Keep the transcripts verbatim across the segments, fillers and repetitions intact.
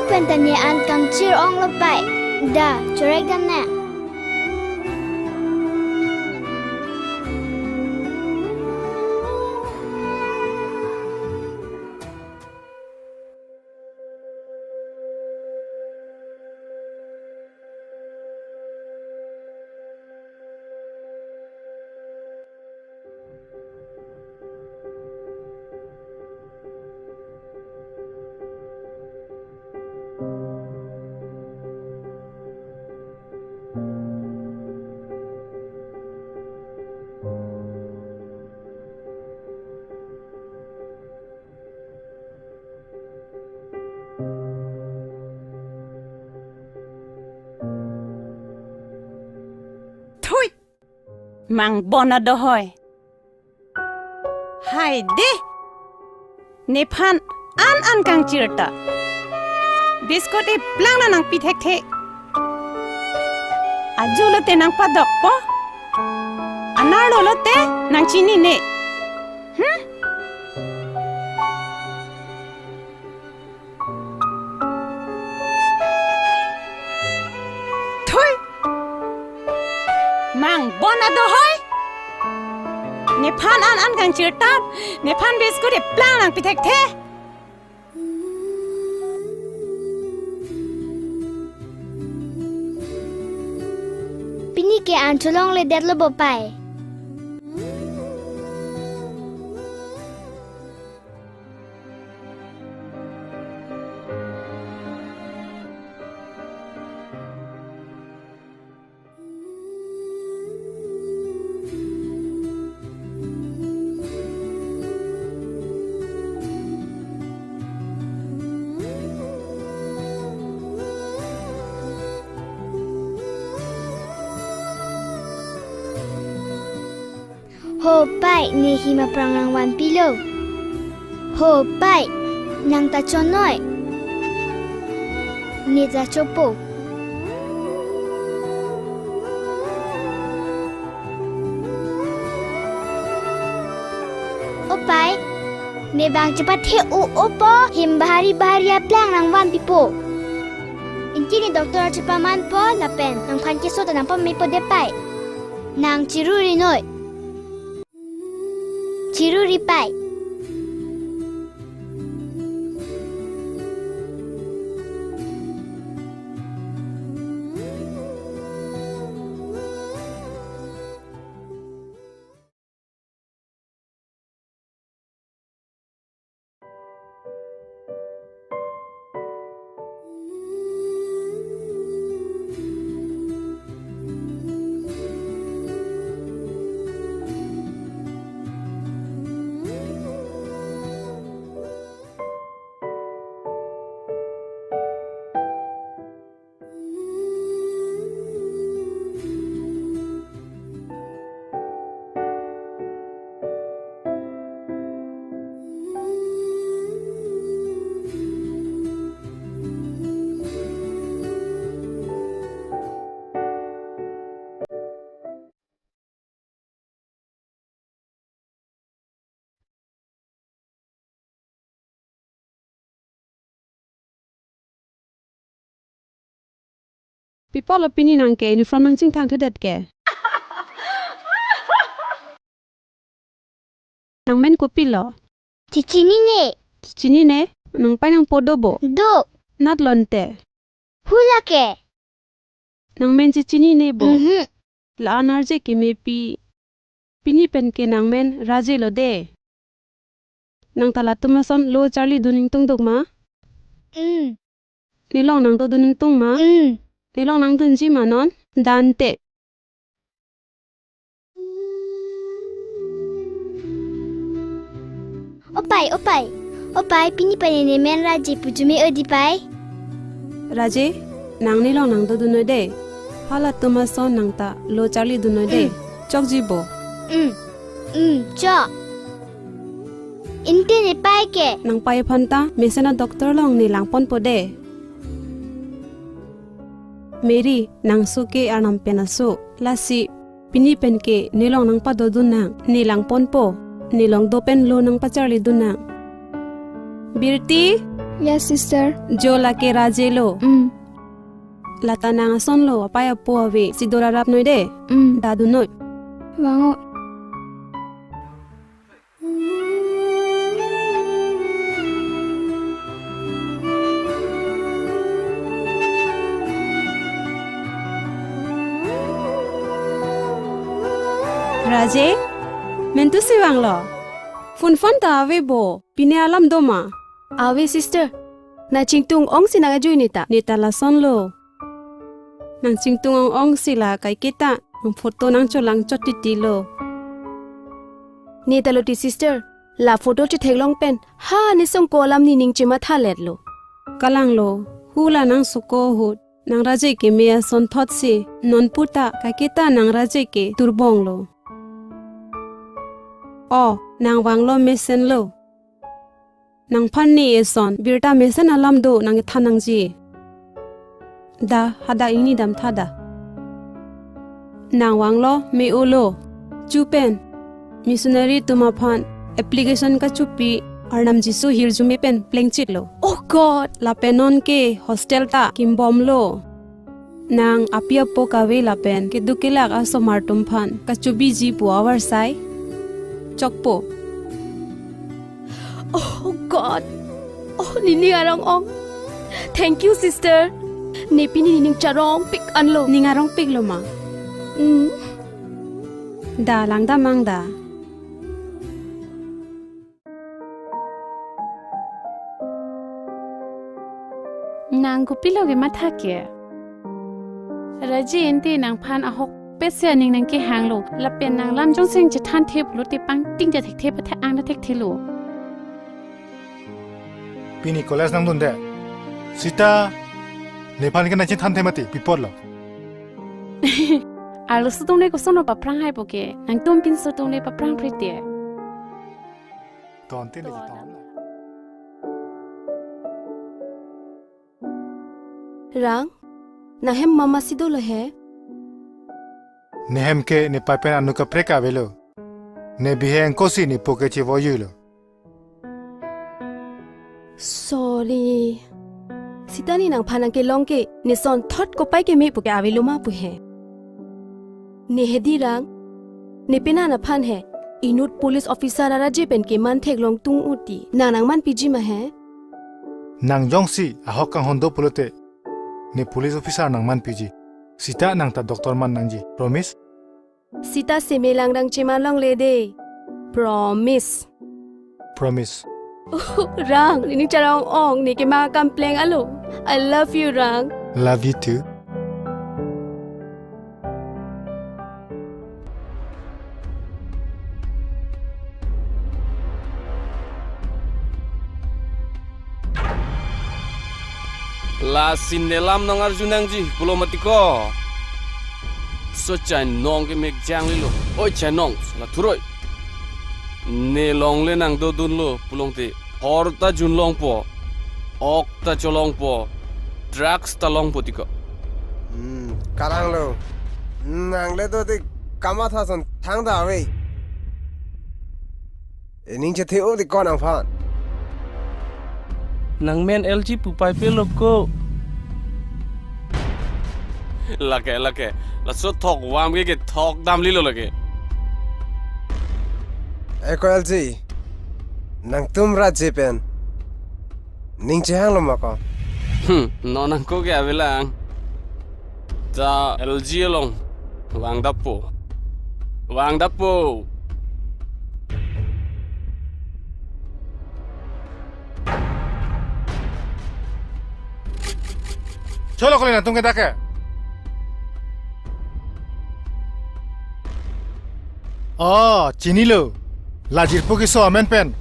Pen ta ne an kangchir ong lo pai. Da, chorek dam ne. Thui! Mangbon adohoi. Hai de. Nephan an an kangchir ta. Biscuit eplang nangpi thekthe. Ajo lote nangpadokpo. Anerlo lote nangchinine. Hmm? Thui! Mangbon adohoi! Nephan an an kangchir ta, nephan biscuit eplang nangpi thekthe. Pini ke an cholongledetlo bo pai. Ho pai, ne him aphrang nangvanpilo. Ho pai, nang ta chonoi. Ne ta chopo. O pai, ne bang chepathe-o-opo, him bahari bahari aplang nangvanpipo. Anke ne doctor chepamanpo lapen nangphan keso ta nangpamepo de pai. Nang chiruri noi. Chiruri pai. Pi apotlo pini nang ke uniform nangchingthang thudet ke? Nangmen kopilo? Chichinine. Chichinine? Nang pai nangpo do bo? Do. Natlo ante? Hula ke. Nangmen chichinine bo? Mhm. La-an arje kemepi. Pini pen ke nangmen Raje lo de. Nang ta latum ason lo charlidun ingtung duk ma? Mm. Nelong nangdodun ingtung ma? Mm. Nelong nangdunji ma non? Dante. O pai, o pai. O pai, pini pen ne nemen Raje pu jume-o di pai. Raje, nang nelong nangdodun noi de. Halatum ason nang ta lo charlidun noi de. Mm. Chokji bo? Mm. Mm, chok. Ante ne pai ke? Nang pai aphan ta mesen a-doctor along ne langponpo de. Mary, nang aso ke Arnam pen aso. Lasi, pini pen ke nelong nangpadodun nang, ne langponpo, nelong do pen lo nangpacharlidun nang. Birti, Yes, sister. Jo, lake Raje lo. Mm. Lata nang ason lo, apei apo ave, si do ra rapnoi de. Mm. Da dunnoi. Vang o. Raje, mentu si vanglo. Phone phone ta ave bo. Pine alam do ma? Ave, sister. Nang chingtung ong si nang ajui neta. Neta lason lo. Nang chingtung ong ong si la kaiketa nang photo nang cholang chot titi lo. Neta lo ti, sister. La photo chetheklong pen ha ne songko alam nening chematha let lo. Kalang lo, hula nang soko ahut nang Raje keme ason thot si non puta kaiketa nang Raje ke turbong lo. O, nang vanglo mesen lo. Nangphan ne eson birta mesen alam do nang kethan nangji. Da, hadak ingni damtha da. Nang vanglo me-o lo. Chu pen missionary atum aphan application kachopi Arnam Jisu hirjume pen plengchit lo. Oh God! Lapen non ke hostel ta kimbom lo. Nang api apo kave lapen keduk kelak asomar atum aphan kachobiji pu avarsai chokpo. Oh God. Oh, nening arong ong. Thank you, sister. Ne pini nening charongpik anlo. Ning arongpik lo ma? Mm. Da, langdam mang da. Nang kopilo kematha ke? Raje ante nangphan ahokpet si aning nang kehang lo. Lapen nang lam jongsi nang chethan thep lo te pangting ja thekthe pathe ang na thekthe lo. Pini college nangdunde. Sita, nephan ke nang chethan thep mati, pi apot lo. Arloso atum le koson paprang hai po ke, nangtum pinso atum le paprang prite. Ton tin lagi ton. Rang, nang hem mama si dolo he? Ne hem ke ne pai pen anu kaprek avelo. Ne bihek ko si ne po ke chevoyuilo. Sorry. Sita ne nangphan nang kelong ke, ne son thot kopai keme po ke avelo ma pu he. Ne hedi Rang, ne penan aphan he, inut police officer a Raje pen keman theklong tung uti. Nang nangmanpiji ma he? Nang jongsi ahok kanghon do pulote, ne police officer nangmanpiji. Sita nang ta doctor man nangji. Promise? Sita seme langrang cheman longle de. Promise. Promise. Rang, nening charong ong, ne kema kam pleng alo. I love you, Rang. Love you too. Lasi ne lam nang arju nangji pulo mati ko. So chainong ke mek janglilo. Oi chainong, la thuroi. Ne longle nang dodunlo pulote, hor ta junlongpo, ok ta cholongpo, drugs ta longpo tiko. Hmm, karang lo. Nang le do tik kamatha son thangta ave. Ening chethe-o tik ko nangphan. Nang men L G pu pai pe lo ko. Lake, lake. Laso thok vam ke kethok damlilo lake. Eko L G. Nangtum Raje pen ning chehanglo ma ko? Hmm, non nangko ke avelang. Ta L G along vangdappo. Vangdappo. Cholo kole nangtum ke dak ke. Oh, chinilo. La jirpo keso amen pen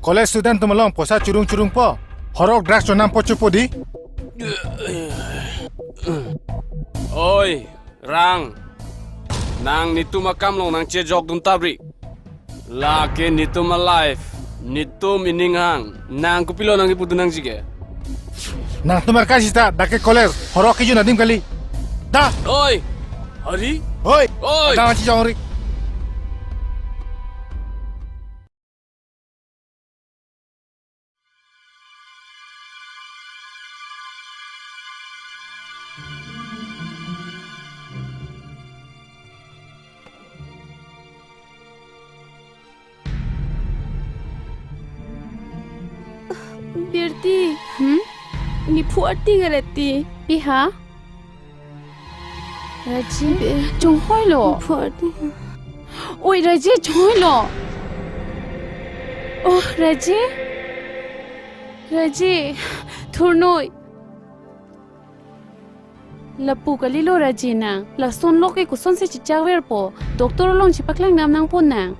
college student atum along poisa churung churungpo, horok drugs chonampo chopo di. Oi, Rang. Nang netum akam along nang chejokdun tapri. Lake netum a-life, netum ining hang, nang kopilo nang kipudun nangji ke? Nangtum arka sita, dak ke college, horok kejun adim kali. Da! Oi! Hari? Oi! Oi! Ada nang chijong ri. Birti. Hmm? Niphu arti ngareti. Piha? Raji. Be- Chunghoilo. Niphu arti. Oi, Raji, chunghoilo. Oh, Raji. Raji. Thurnoi. Lapu kalilo Raji nang. Lason lok ke kosonsi chichak verpo. Doctor along chipaklang nam nangpo nang.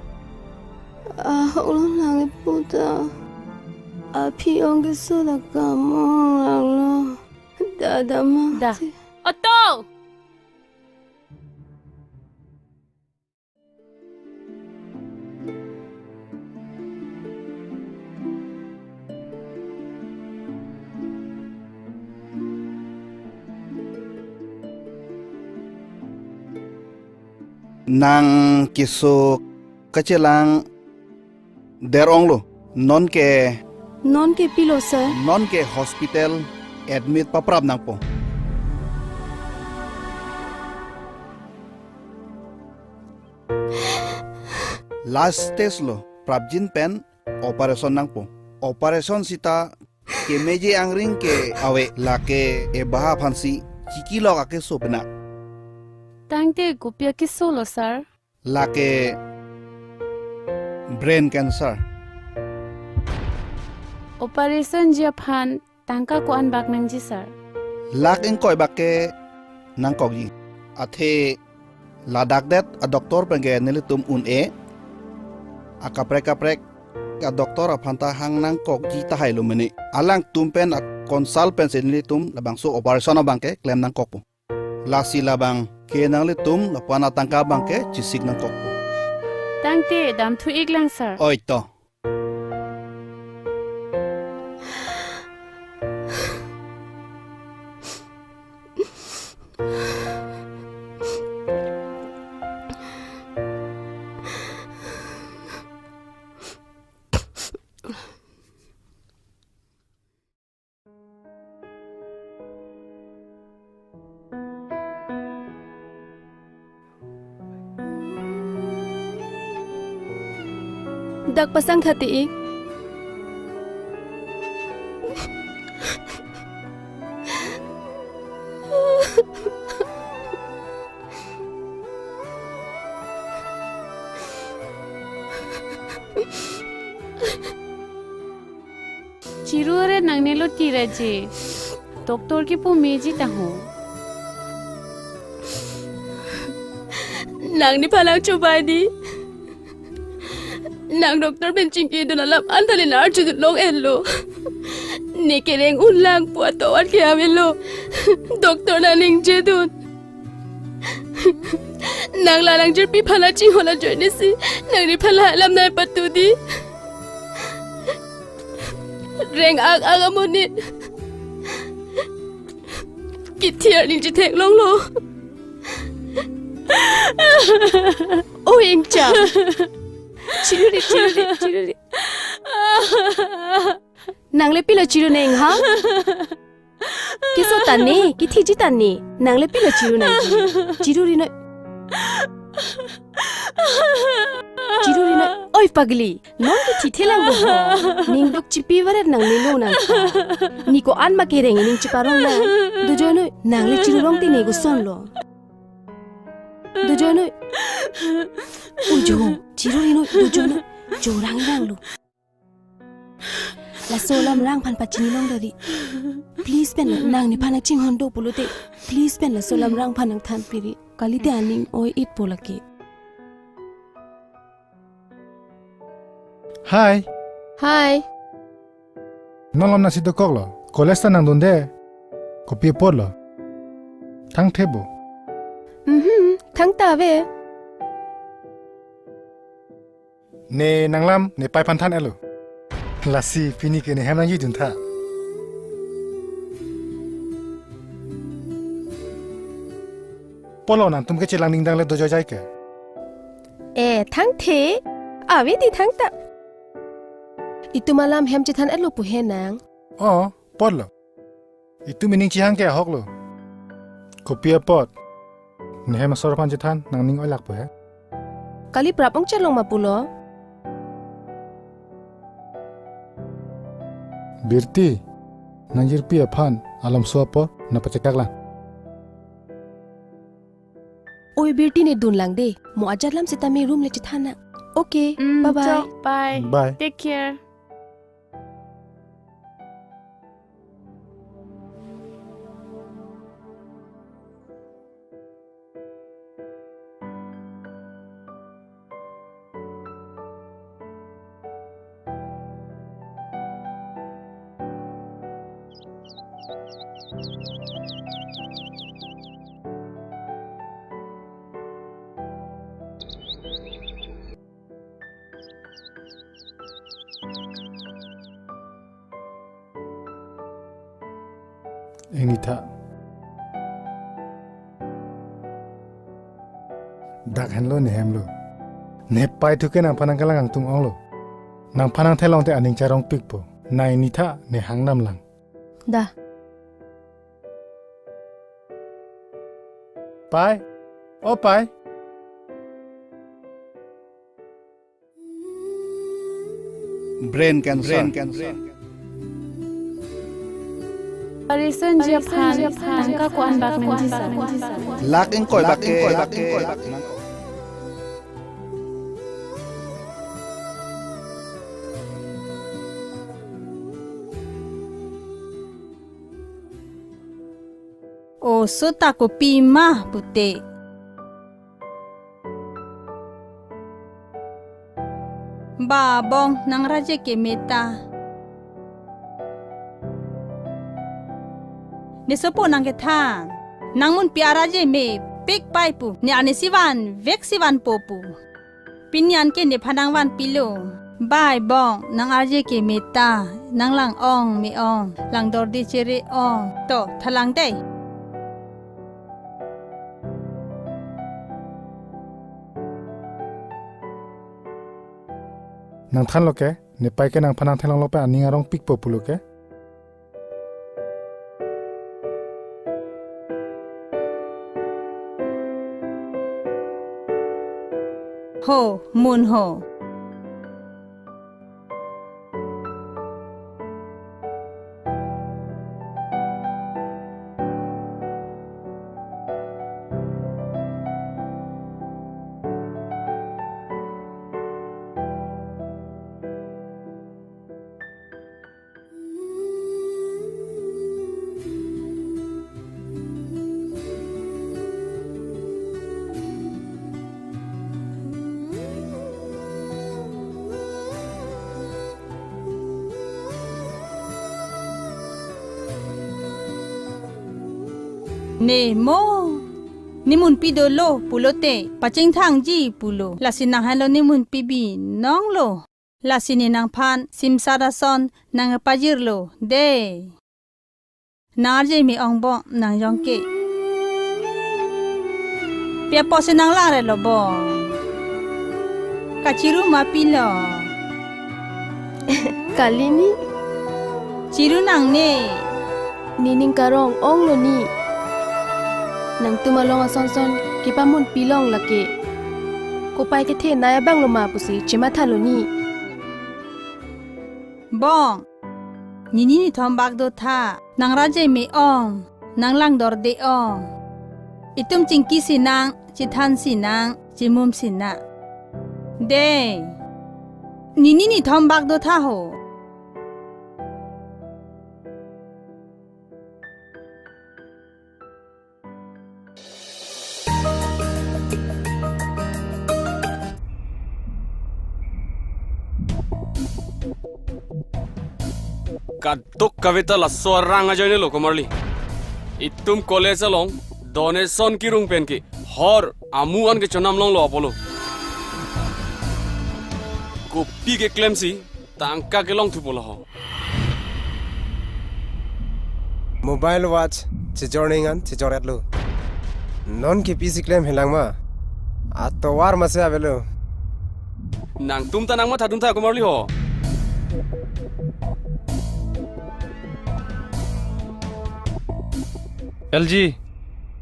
Ah, ulo nang ipu ta. Aphi ong keso la kamong lang lo. Dada ma. Da. Auto! Nang keso kachelang der onglo. Non ke, non ke pilo, sir? Non ke hospital admit paprap nangpo. Last stage lo, prapjin pen operation nangpo. Operation sita kemeji angring ke ave, lake ebaha aphansi chikilok akeso pena. Tangte kopi akeso lo, sir? Lake brain cancer. Operation ji aphan tangka ko-an bak nangji, sir? Lakh ingkoi bak ke nangkokji. Athe ladak det a-doctor pen ke nelitum un-e. Akaprek kaprek a-doctor aphan ta hang nangkokji tahai lo mene. Alangtum pen a-consult pensi nelitum labangso operation abang ke klem nangkokpo. Lasi labang ke nanglitum lapu-an atangka abang ke chisik nangkokpo. Tangte damthu-iklang, sir. Oi to. Dak pasang khati ik. Chiru aret nangne lo tira je. Doctor kipu meji taho. Nang nephan lang chobai di. Nang doctor pen chingkidun alam an thali nar chudun long-etlo. Ne kereng unlang pu atovar ke avelo. Doctor nang ningjedun. Nang la nangjirpi aphan chinghon ajoinesi nang nephan la alam nangpatu di. Reng-ak-ak amonit kithi arni chetheklonglo. O ingcham. Chiruri, chiruri, chiruri. Nang le pilo chiru nang ha? Keso tane, kithiji tane. Nang le pilo chiru nangji? Chiruri noi. Chiruri noi. Oi pagli. Non ke thithe lang bo ho. Ning duk chipi varet nang nilo nang. Ne ko-an ma kereng ning chiparong nang. Dojoi noi, nang le chiru rong te ne koson lo. Dojoi noi. Ujo, chiruri noi, dojoi noi. Jorang rang lo. Laso alam rang aphan pachini long dari. Please pen nang nephan chinghon do pulote. Please pen laso alam rang aphan nangthan piri. Kalite aning oi-etpo lake. Hi. Hi. Non lam nasi dokoklo. College ta nangdunde. Kopi apotlo? Thangthe bo? Mhm, thangta ave. Ne nanglam, ne pai aphan than-etlo. Lasi pini ke ne hem nangjidun tha. Pulo nangtum kechelang ningdang le dojoi jai ke. Eh, thangthe. Ave di thangta. Itum alam hem chethan-etlo pu he nang. Oh, pulo. Itum ining chihang ke ahoklo. Kopi apot? Nehem asor aphan chethan nangning oilak po he? Kali prap ongchar long ma pulo. Birti, nang jirpi aphan alam so apor nangpachekak lang. Oi Birti, ne dun lang de. Mo ajat lam sitame room le chethan nang. Okay, mm, bye bye. Chok, bye. Bye. Take care. Ingni tha. Dak henlo ne hemlo. Nepei thu ke nangphan nangkelang angtung onglo. Nangphan nangthelong te aning charongpikpo. Nai ni tha ne hangnam lang. Da. Pei. O Pei. Brain cancer. Brain cancer. Parison ji aphan tangka ko-an bak nangji sa? Lakh ingkoi bak ke. O, so ta kopi ma pute. Ba bong, nang arje keme ta. Ne sopo nangkethan. Nang munpi arje mepik pei pu. Ne arni si vanvek si vanpo pu. Pini an ke nephan nangvanpilo. Bai bong, nang arje keme ta, nang lang-ong me-ong, lang dorde chere-ong. To, thalang dei. Nangthanlo ke, nepei ke nangphan nangthelonglo pen aning arongpikpo pulo ke. Ho, mun ho. Ne mo, ne munpi dolo pulote, pachingthangji pulo. Lasi nang henlo ne munpi binonglo. Lasi ne nangphan simsar ason nangpajirlo dei. Nang arje me-ong bong, nang jong ke. Pi apotsi nang langre lo bong. Kachiru ma pilo. Kali ni. Chiru nangne. Nening karong onglo ni. Nangtum along asonson kepamunpi long lake. Kopai kethe nai abang lo ma pusi chematha lo ni. Bong, nini nithom bak do tha, nang arje me-ong, nang lang dorde ong. Itum chingki sinang, chithan sinang, chimum sinang. Dei, nini nithom bak do tha ho. Kadokave ta laso arang ajoine lo Komarli. Itum college along donation kerung pen ke hor amu an kechonam longlo apotlo. Kopi keklemsi tangka kelong thupo laho. Mobile watch chejor ning an chejor-etlo. Non ke pisi klem helang ma? Atovar masi avelo. Nangtum ta nangmatha dun tha Komarli ho. L G,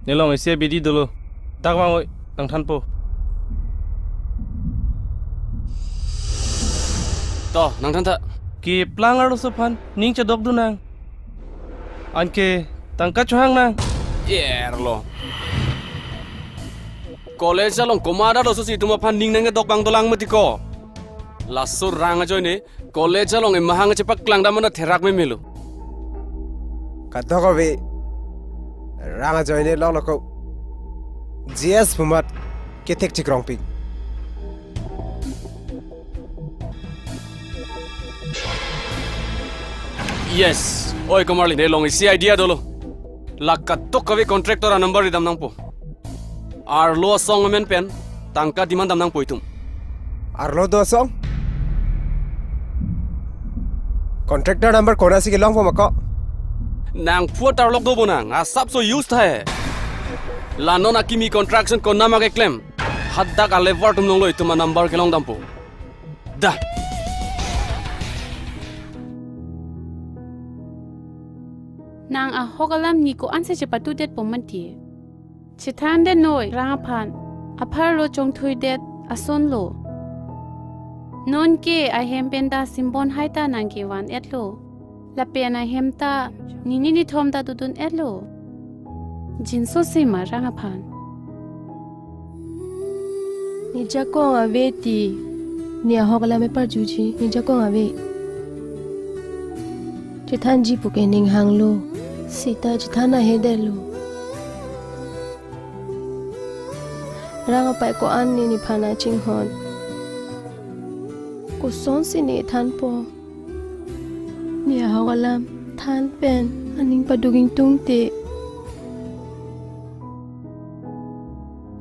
Ne long isi abidi dolo. Dak vang oi, nangthanpo. To, nangthantha. Keplang arloso aphan ning chedokdun nang. Anke tangka chohang nang. Erlo. College along komat arloso si itum aphan ning nangkedok abang dolang mati ko. Laso Rang ajoine college along emahang chepaklangdam mane therak memelo. Kadokave Rang ajoine longlo ko. G S pu amat kethek chikrongpik. Yes. Oi, Komarli, ne long isi idea dolo. La kadokave contractor anumber ridam nangpo. Arlo asong amen pen tangka demand dam nangpo itum. Arlo do asong? Contractor number konatsi kelongpo ma ko? Nangphu atarlok do bonang, asapso use tha he. La non akimi construction konat ma keklem. Hadak a-labour atum longlo itum anumber kelongdampo. Da. Nang ahok alam ne ko-ansi chepatudetpo mati. Chethandet noi Rang aphan, apharlo chongthuidet asonlo. Nonke ahem pen ta simbon hai ta nang kevan-etlo. Lapen ahem ta nini nithom ta dodun-etlo. Jinso si ma Rang aphan? Ne jakong ave ti, ne ahok alam eparjuji, ne jakong ave. Chethanji puke ning hanglo, seta chethan ahedetlo. Rang apei ko-an ne nephan chinghon. Kosonsi ne thanpo? Ne ahok alam than pen aning paduk ingtungte.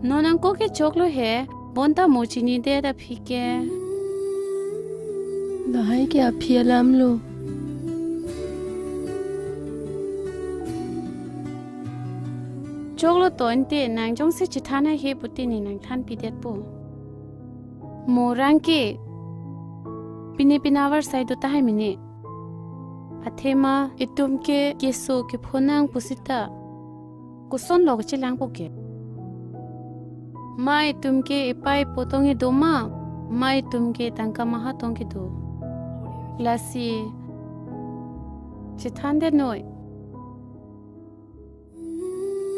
Non angko ke choklo he, bonta mo chinidet aphi ke. Lahai ke aphi alamlo. Choklo to ante, nang jongsi chethan ahe pute ne nangthanpidetpo. Mo Rang ke pine pine avarsai do tahai mene. Athema itum ke keso kephonang pusita kosonlo kachelangpo ke? Ma itum ke epai po tong kedo ma, ma itum ke tangka maha tong kedo? Lasi chethandet noi.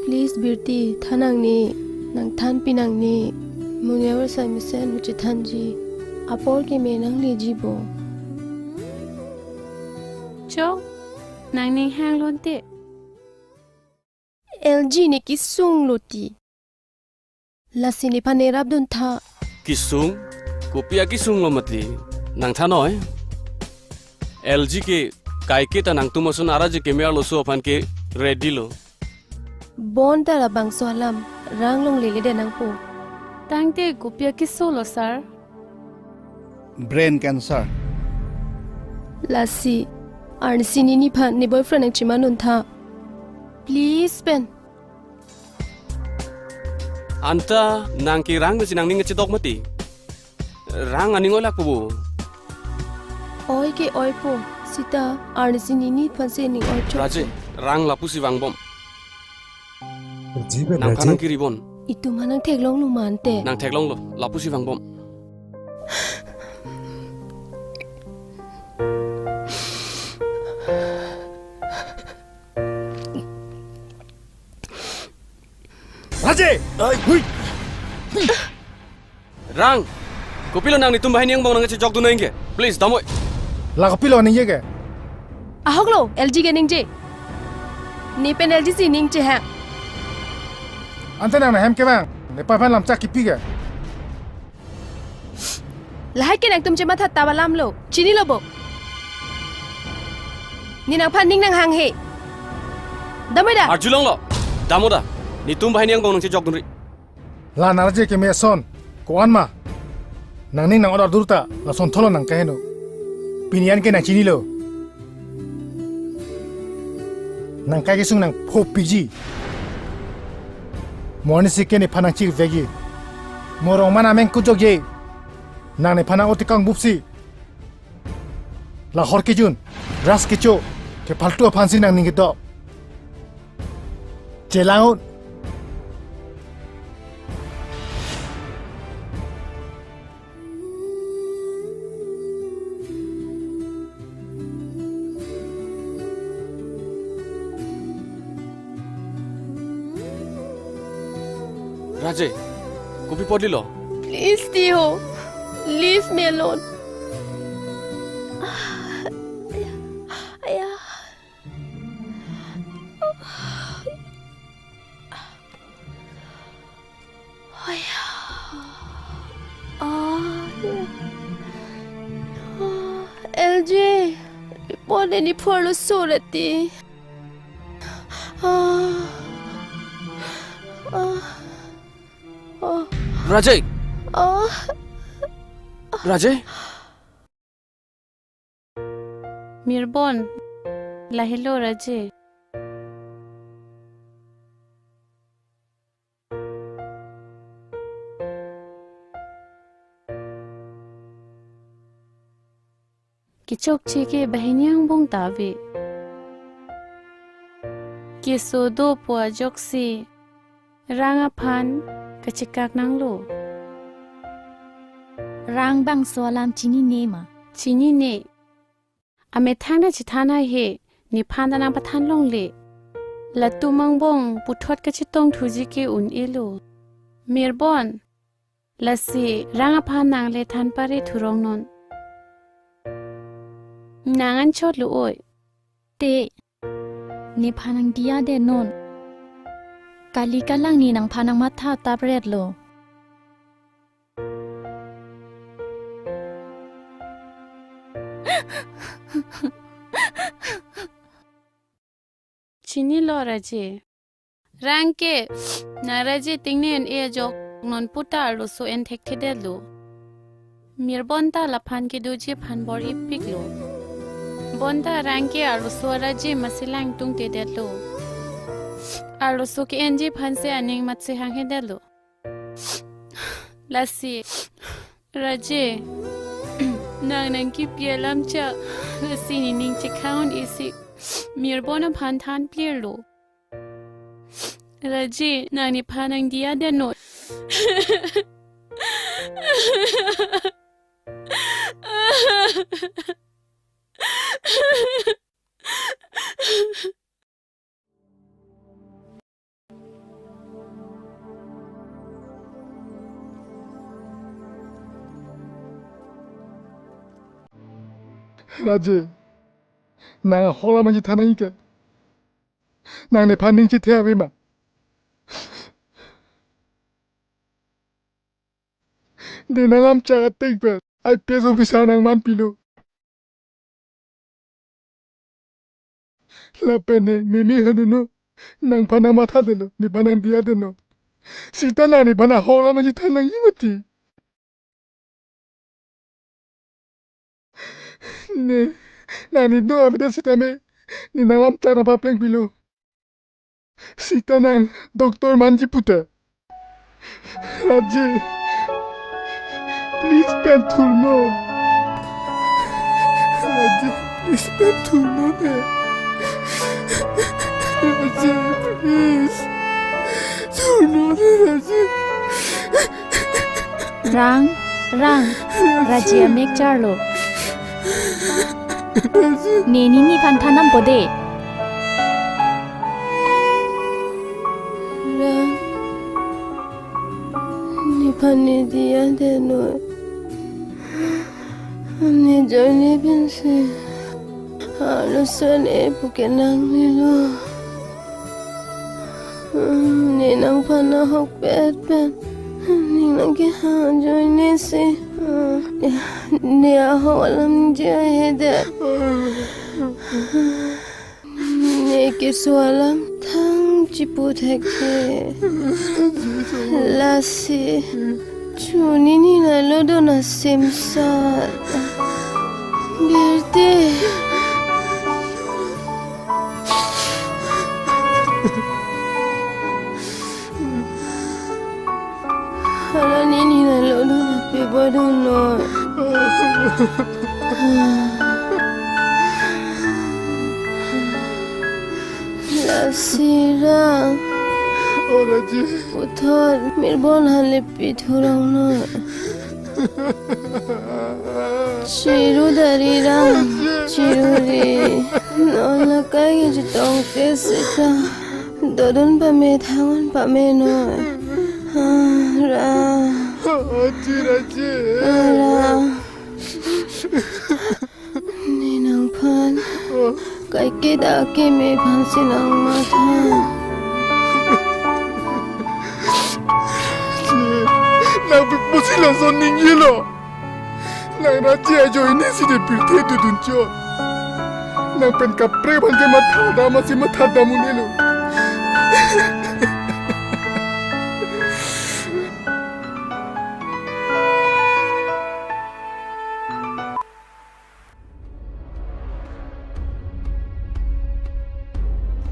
Please birti, than nangne, nangthanpi nangne. Mo ne avarsai mesen chethanji. Apor keme nangleji bo. Chok, nang ning hanglo ante. L G ne kesunglo ti. Lasi nephan nerapdun tha. Kesung? Kopi akesunglo mati? Nangthan noi. L G ke kaike ta nangtum ason arje keme arloso aphan ke ready lo. Bonta labangso alam Rang longledet nangpo. Tangte kopi akesolo, sir? Brain cancer. Lasi arnisi nephan ne boyfriend nangchemanun tha. Please pen. Anta nang ke Rang si nangning chedok mati? Rang aning oilakpo bo. Oi ke oipo, seta arnisi nephansi ning oichok. Raje, Rang lapusi vangbom. Jibe nang Raje. Nangphan nangkiribom. Itum aphan nangtheklonglo ma ante. Nangtheklonglo, lapusi vangbom. Raje! Ai, hui! Rang! Kopilo nang netum banghini angbong nangchejokdun nangji ke? Please, damnoi. La kopilo ningje ke? Ahoklo, L G ke ningje. Ne pen L G si ning chehang. Ante nang nehem kevang, nepei aphan lamchak kipi ke? Lahai ke nangtum chematha taba lamlo. Chinilo bo. Ne nangphan ning nanghanghe. Damnoi da. Arjulonglo. Damnoi da. Netum banghini angbong nangchejokdunri. La narje keme ason ko-an ma? Nangning nang-order dur ta lason tholo nang kaheno. Pini an ke nangchinilo. Nangkai kesung nangphopikji. Mo arnisi ke nephan nangchirvekji. Mo Rongman ameng kujokje. Nang nephan nang-otikang bupsi. La hor kejun, ras kecho, kephaltu aphansi nangning kedo. Chelang-un, Raje, kopi apot lilo? Please, Tiho. Leave me alone. Aya. Aya. Ah. Ah, L J. Ipon ne niphor lo surati. Ah. Ah. Oh. Raje! Oh. Raje? Mirbon, lahelo Raje. Kechokche ke banghini angbong ta ave. Keso dopo ajoksi Rang aphan kachekak nanglo. Rang bangso alam chinine ma? Chinine. Amethang ta chethan haihe, nephan ta nangpathan longle. Latum angbong puthot kachetongthuji ke un-elo. Mirbon, lasi Rang aphan nang le than pare thurongnon. Nang anchot lo oi. Te, nephan nangdiyadenon. Kali kalang ne nangphan nangmatha tapretlo. Chinilo Raje. Rang ke, nang Raje tingne un-e ajok non puta arloso en thekthedetlo. Mirbon ta laphan kedoji aphan bor-ipiklo. Bonta Rang ke arloso Raje masi langtungtedetlo. Arloso ke-enji aphansi aning matsi hanghedetlo. Lasi, Raje, nang nangkipi alam chak, lasi nening chekhang un-esi, Mirbon aphan than plirlo. Raje, nang nephan nangdiyadenon. Raje, nang ahok alam nangchethan nangji ke. Nang nephan ning chethe ave ma? Ne nang lam chak atik pen I P S officer nangman pilo. Lapen ne, ne ni hanu no, nangphan nangmathadetlo, nephan nangdiyadenon. Sita nang nephan ahok alam nangchethan nangji mati. Ne, nang ne do avedet sitame, ne nang lam chak nangpapleng pilo. Sita nang doctor manji puta. Raje, please pen thurnon. Raje, please pen thurnon he. Raje, please. Thurnon he, Raje. Rang, Rang, Raje amek charlo. Neni nephan than nangpo de. Rang, nephan nangdiyadenon. Ne ajoine pensi arloso ne puke nanglelo. Ne nangphan ahokpet pen ning nangkehang ajoinesi ne ahok alam nangji ahedet. Ne keso alam thang chipu thekthe. Lasi chuni ne nalo do na simsat. Birte. Hala ne ne nalo do na pe ba do no. Lasi Rang. O Raje. Puthot Mirbon aphan le pithurongnon. Chiru dari Rang. Chiru ri. Non lakai kechetongte sita. Dodun pame thangun pame noi. Ra. Achi, achi. Ra. Ne nangphan. Oh. Kaike da keme aphansi nangmatha. Nang pi pusi lason ningjelo. Nang raji ajoine si de pirthe dodunchot. Nang pen kaprek aphan ke matha dam asi matha dam un-elo.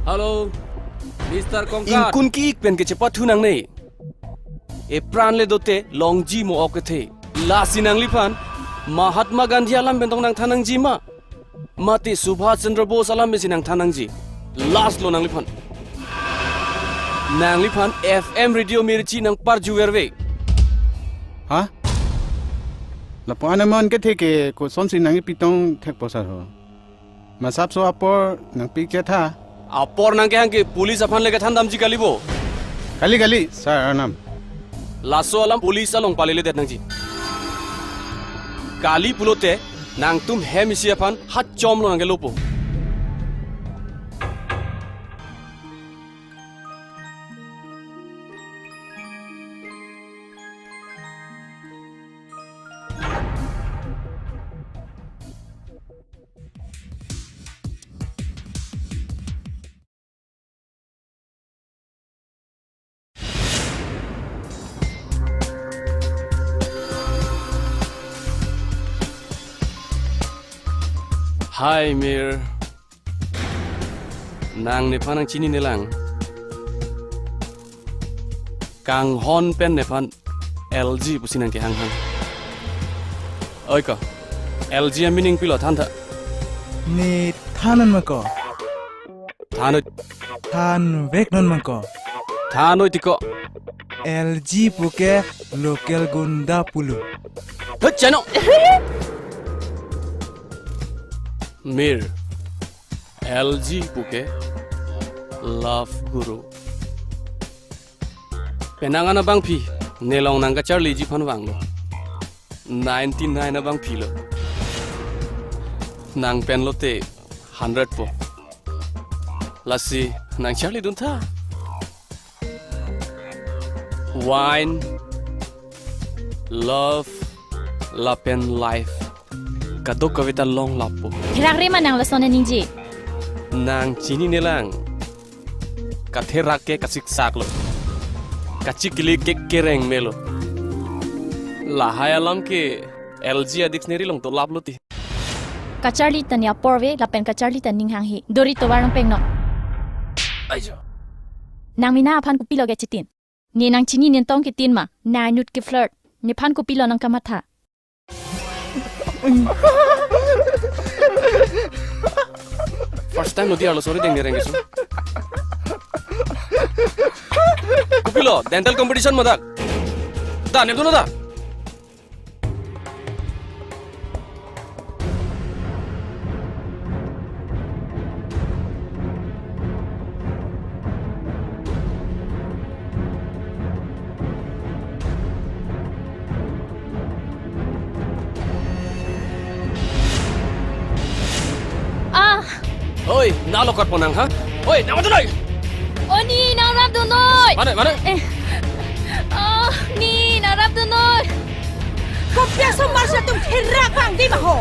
Hello, Mister Kongkat. Ingkun ki-ik pen kechepathu nangne. Epran le dote longji mo ok kethe. Lasi nangliphan Mahatma Gandhi alam pen tong nangthan nangji ma? Mate Subhash Chandra Bose alam pensi nangthan nangji? Last lo nangliphan. Nangliphan F M Radio Mirchi nangparjuverve. Ha? Lapu-an amen kethe ke kosonsi nangpi tong thekpo sar ho? Masapso apor nangpik chetha. Apor nangkehang ke police aphan le kethan damji kali bo. Kali, kali, sir arnam. Laso alam police along palele det nangji. Kali pulote nangtum hem isi aphan hachom lo nangkelopo. Hi, Mir. Nang nephan nangchininelang. Kanghon pen nephan L G pusi nangkehanghang. Oi ko, L G a-meaning pilo thantha. Ne than-an ma ko? Thanoi. Thanveknon ma ko? Thanoi tiko. L G puke local gunda pulo. Thut chano. Mir, L G puke love guru. Penang an abangpi, nelong nangkacharliji aphan vanglo. Ninety-nine abangpi lo. Nang pen lote hundred po. Lasi nangcharlidun tha. Wine, love, lapen life. Kadokave ta longlappo. Therak re ma nang lason ningje? Nang chininelang. Katherak ke kasiksak lo. Kachikili ke kereng melo. Lahai alam ke L G a-dictionary along dolaplo ti. Kacharli ta ne apor ave, lapen kacharli ta ning hanghe. Dori tovar nangpengno. Aijo. Nang mena aphan kopilo ke chitin? Ne nangchinine tong kitin ma? Nang inut ke-flirt. Nephan kopilo nangkamatha? First time lo di arloso arideng ne reng keso. Kopilo, dental competition ma dak? Da, nepdunlo da. Ah! Oi, nalo kat ponang ha? Oi, nang matha noi? O ni, nangrapdun noi. Mane, mane? Eh. Ah, ni, nangrapdun noi. Kopi asomar si atum therak vangdi ma ho?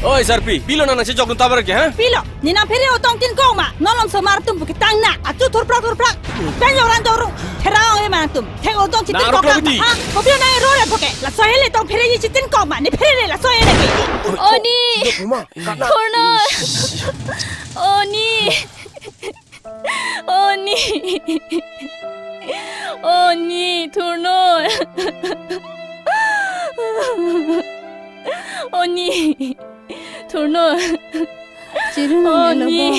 Oi, Sarpi, pilo nang nangchejokdun tabar ke, ha? Pilo, ne nangphere otong tin kong ma, non osomar atum puke tangna, achu thurprak thurprak. Pen jorang jorung, therak vangve ma nangtum. Thek otong chitin kong ma, ha? Kopilo nang ero re puke, laso ahele tong phereji chitin kong ma, ne phere re laso ahele ke. O ni. Thurnoi. O ni. O ni. O ni, thurnoi. O ni. Thurnoi. Chiru nangne lo bong.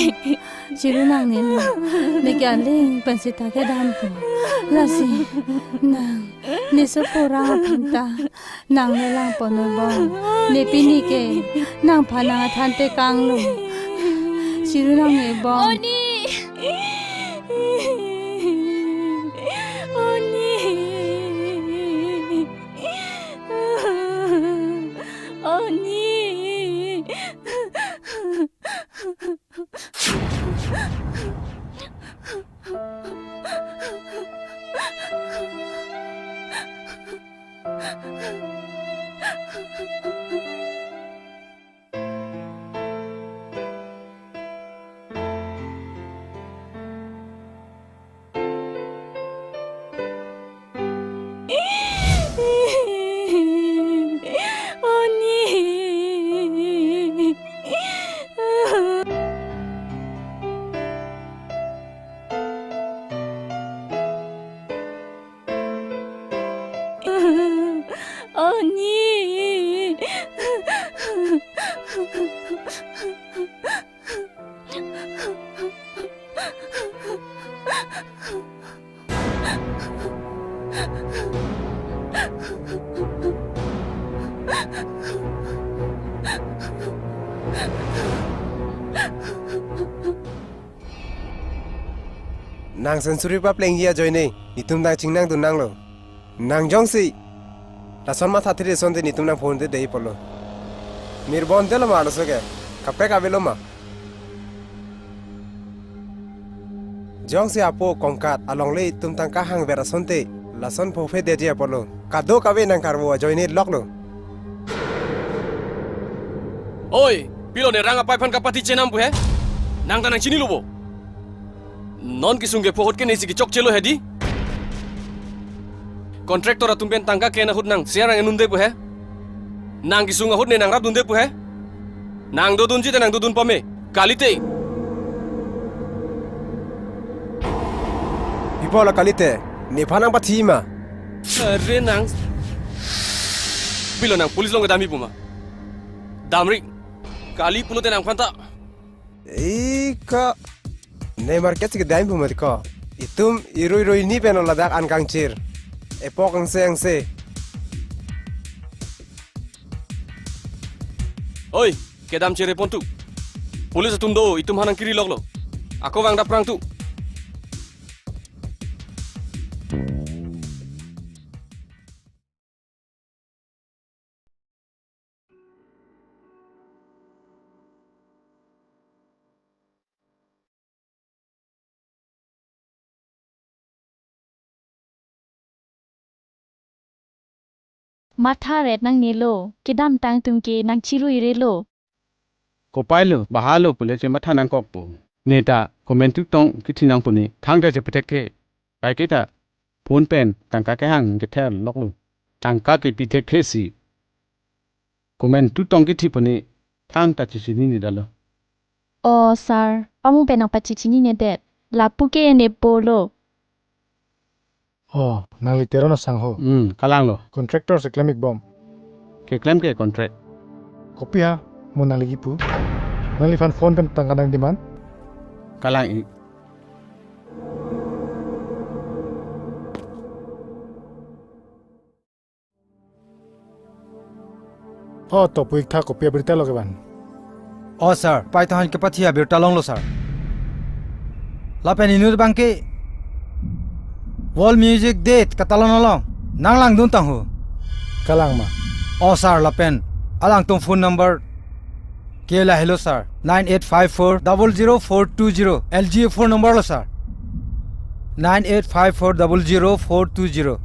Chiru nangne lo. Neke aling pensi ta kedampo. Lasi nang ne sopo rang aphan ta nang ne langpon noi bong. Ne pini ke nangphan nang athan tekanglo. Chiru nangne bong. O ni. Nang century paplengji ajoine netum nang chingnangdun nanglo. Nang jongsi lason matha thiri asonte netum nang phone te dei apotlo. Mirbon telo ma laso ke? Kaprek avelo ma? Jongsi apo Kongkat alongle itum tangka hangver asonte lason phophedetji apotlo. Kadokave nang karbo ajoine loklo. Oi, pilo ne rang apai aphan kapathi chenam pu he? Nang ta nang chinilo bo. Non kesung kepho ahut ke nesi kechokchelo hedi. Contractor atum pen tangka ke-en ahut nang share nang enunde pu he? Nang kesung ahut ne nang rapdunde pu he? Nang dodunji te nang dodun pame. Kalite. Pi apotlo kalite? Nephan nang pathi ma? Are nang. Pilo nang police along kedamji pu ma? Damri. Kali pulote nangphan ta. Ika. Ne market si kedam pu mati ko. Itum irui rui ni pen ladak an kangchir. Epok angse angse. Oi, kedam chere pon tu. Police atum do, itum aphan nang kiri loklo. Ako vang daprang tu. Matha ret nangnelo, kedamtang atum ke nang chirui relo. Kopai lo, baha lo pule chematha nangkokpo. Ne ta comment tutong kithi nangpo ne, thangta chepethek ke. Kaike ta phone pen tangka kehang kether loklo. Tangka kepi thekthe si comment tutong kithipo ne, thangta chechinine detlo. O sir, pamo pen nang pachechinine det. Lapu ke ne polo. O, nangli Teron asangho. Hmm, kalanglo. Contractor si klem-ikbom. Keklem ke contract. Kopi ha, mo nangli kipu. Nangliphan phone pen tangka nang demand. Kalang-ik. O, to pu-ik tha, kopi abirta lo ke van. O sir, pai ta han kepathi abirta longlo sir. Lapen inut abang ke World Music Day katalon along nang langdun tangho. Kalang ma? O sir, lapen alangtum phone number ke lahelo sir, nine eight five four double zero four two zero, L G phone number lo sir. Nine eight five four double zero four two zero.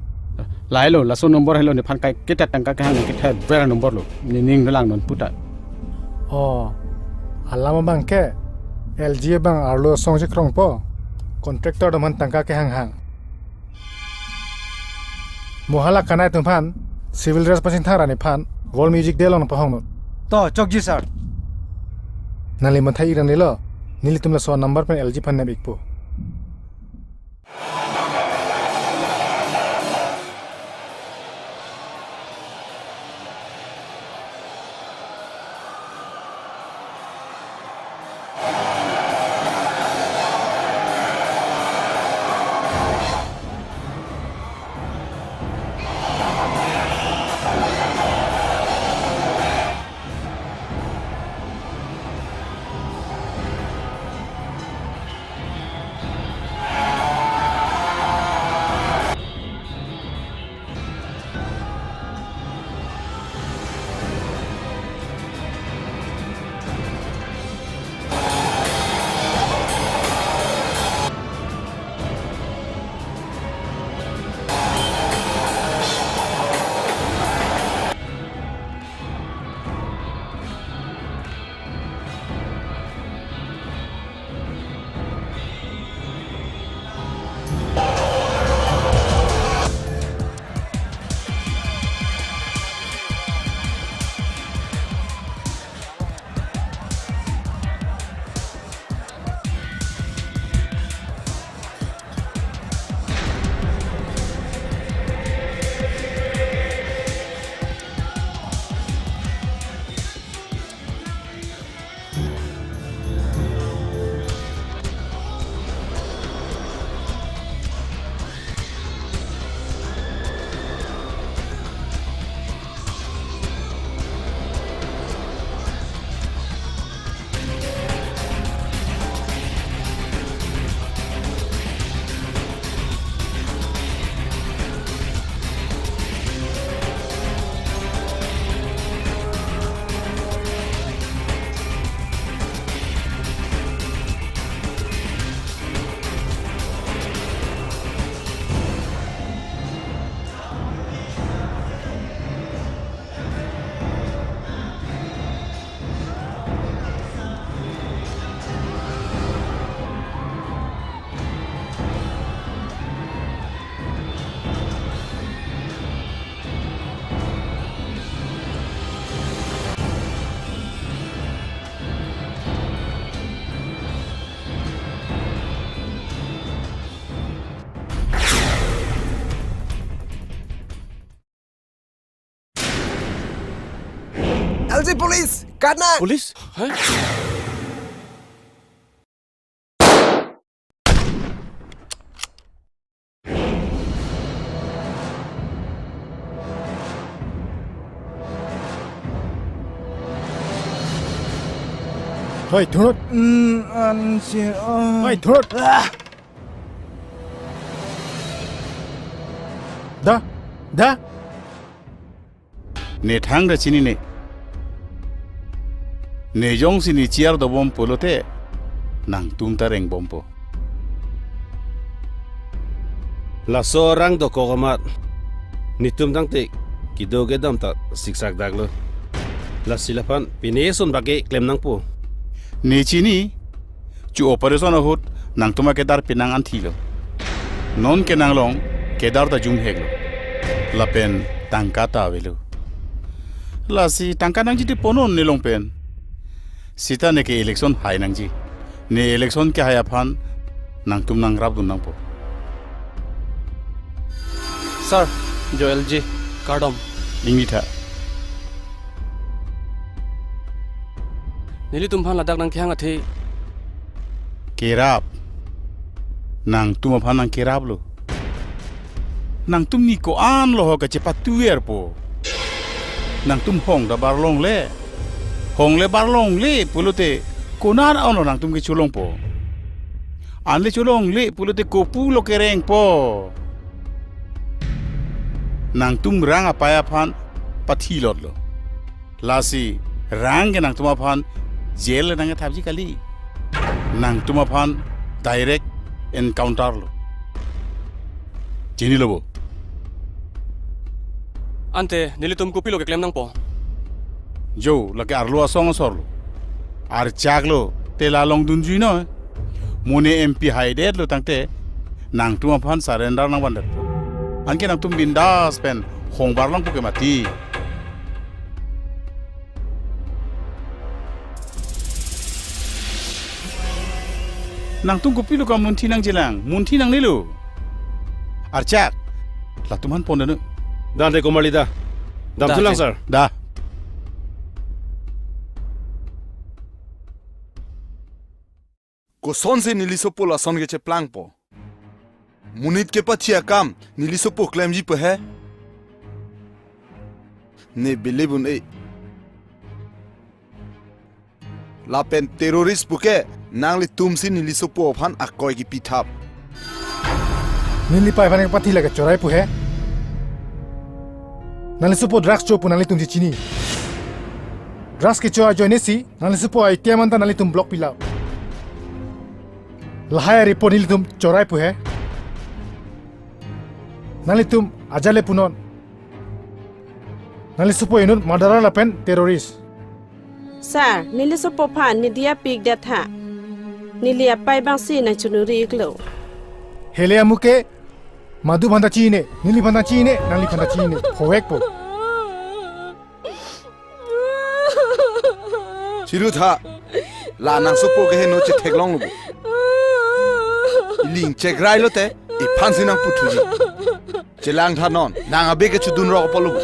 Lahelo, laso number helo, nephan kaiketa tangka kehang nang kether ver number lo. Ne ning lang non puta. O, alam abang ke L G abang arlo asong chekrongpo. Contractor atum aphan tangka kehang hang. Mo hala kanai atum aphan civil dress pachingthang ra nephan World Music Day along nangpahong non. To, chokji sir. Nangli matha-ik nangnelo, nelitum laso number pen L G aphan nep-ikpo. Police, kanang. Police? Hah? Hoi, thunut. Hmm, ansi, ah. Hoi, thunut. Ah. Da, da. Ne thangta chinine. Ne jongsi ne chair dobom pulote, nangtum ta rengbompo. Laso arang dokok amat netum tangte kedo kedam ta siksak daklo. Lasi laphan pine ason bak-e klem nangpo. Ne chini, chu operation ahut nangtum akedar pinang anthilo. Non ke nanglong kedar ta jumheklo. Lapen tangka ta avelo. Lasi tangka nangji ti ponon nelong pen. Sita neke election hai nangji. Ne election kehai aphan nangtum nangrapdun nangpo. Sir, Joel ji, kardom. Ingni tha. Nelitum aphan ladak nangkehang athe. Kerap. Nangtum aphan nangkeraplo. Nangtum ni ko-an lo ho kachepatuerpo. Nangtum hong ta barlongle. Hong le barlongle pulote konat anlo nangtum kecholongpo. An le cholongle pulote kopulo kerengpo. Nangtum rang apei aphan pathilotlo. Lasi rang ke nangtum aphan jail le nangkethapji kali. Nangtum aphan direct encounter lo. Chinilo bo. Ante nelitum kopilo keklem nangpo? Jo, lake arlo asong asorlo. Archaklo, te la longdunjui noi. Mo ne M P haidetlo tangte, nangtum aphan surrender nangvandetpo. Anke nangtum bindas pen hong barlongpo ke mati. Nangtum kopilo kamunthi nangjilang, munthi nangnelo. Archak, latum aphan pondeno. Da ante Komarli da. Damthulang, sir. Da. Kosonsi neli sopo lason kecheplangpo? Monit kepathi akam neli sopo klemji pu he? Ne believe un-e. Lapen terrorist puke nanglitumsi neli sopo aphan akoi kepithap. Neli pei aphan kepathi lake chorai pu he? Nangli sopo drugs cho pu nanglitum chechini. Drugs kecho ajoinesi nangli sopo A T M anta nanglitum block pilo. Lahai report nelitum chorai pu he? Nanglitum ajale punon. Nangli sopo inut murderer lapen terrorist. Sir, neli sopo aphan ne diya pikdet tha. Neli apei abangsi nangchonuri iklo. Hele amuke, madu aphanta chine, neli aphanta chine, nangli aphanta chine. Howek po. Chiru tha, la nang sopo ke heno chetheklonglo bo. Iling chekrai lote, iphansi nangputhuji. Chelang tha non, nang abe ke chodun rok apotlo bo.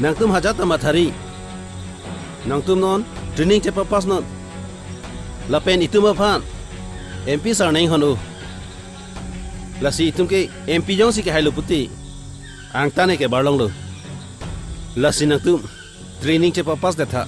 Nangtum hajat ta mathari. Nangtum non training chepapass non. Lapen itum aphan M P sir nang hon-o. Lasi itum ke M P jongsi kehailo puti, angtan ke barlonglo. Lasi nangtum training chepapassdet tha.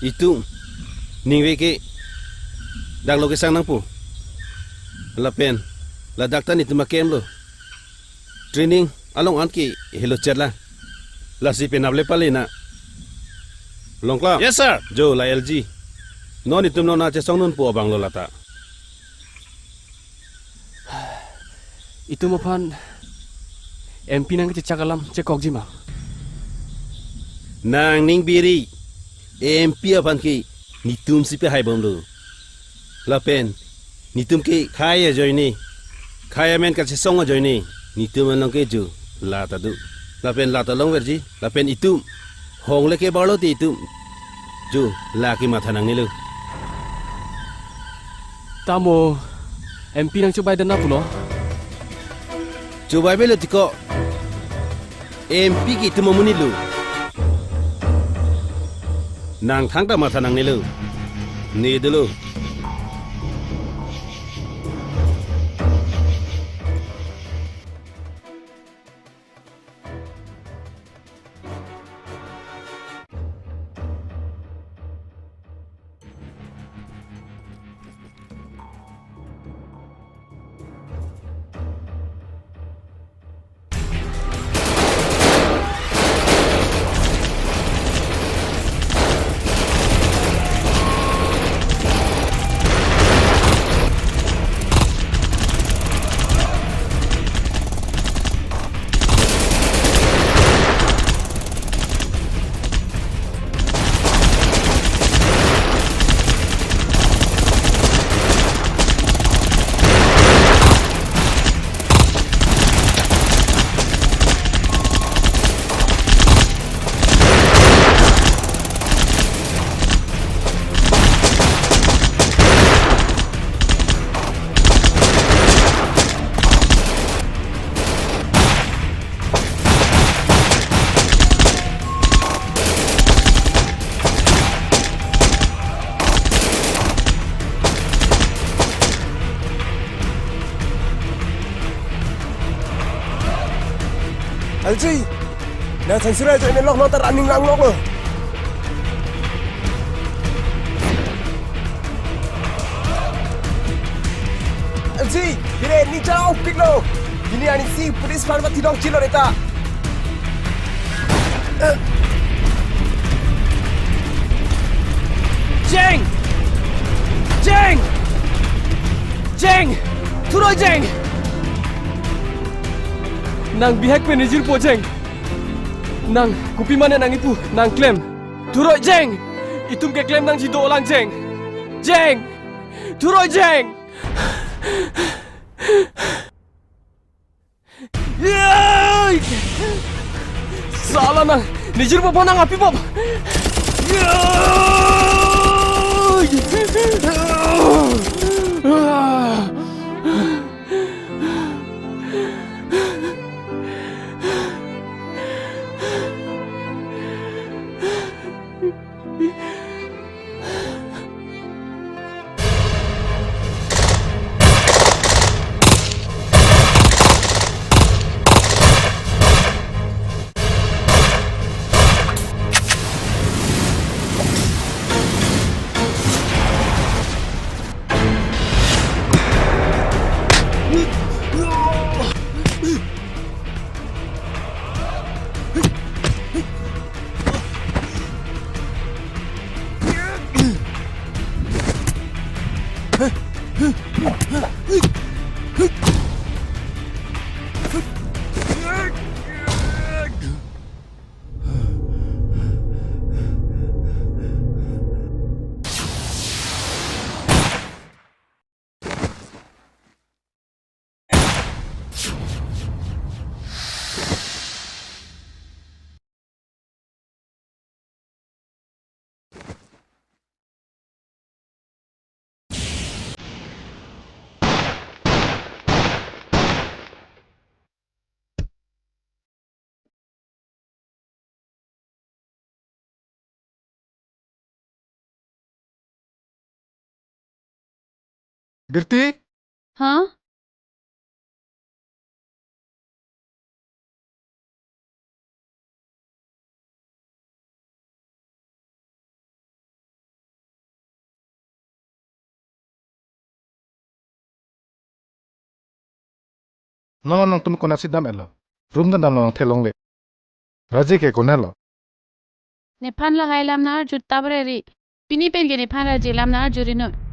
Itum ningve ke daklo kesang nangpo. Lapen ladak ta netum akemlo. Training along an ke helo chetla. Lasi penap le pale na. Longklam. Yes, sir. Jo, la L G. Non itum non achesong nunpo abang lo lata. Itum aphan M P nangkechechak alam chekokji ma? Nangning biri, M P aphan ke netum si pehai bomlo. Lapen netum ke khei ajoine, khei amen kachesong ajoine, netum along ke jo lata do. Lapen lata longverji, lapen itum hongle ke barlo te itum jo la kematha nangnelo. Tamo M P nangchobai dana pulo? Chobai belo tiko. M P ke itum amonit lo. Nang thangta matha nangnelo. Ne dolo. L G, nang sangsira jo ini lok nota running lang lok lo. L G, bire ni jao piklo. Ini ani si police farm ti dong chilo reta. Jeng! Jeng! Jeng! Thuroi Jeng! Nang bihek pen nejirpo Jeng. Nang kopi mane nang ipu nang klem. Thuroi Jeng! Itum keklem nangji dolang Jeng. Jeng! Thuroi Jeng! Yay! Sala nang, nejirpo nang api pop. Yay! Birti? Hah? Non nangtum konatsi dam-etlo? Room ta damlo nangthelongle. Raje ke konatlo? Nephan lahai lam nang-arju tabre ri. Pini pen ke nephan Raje lam nang-arju ri non.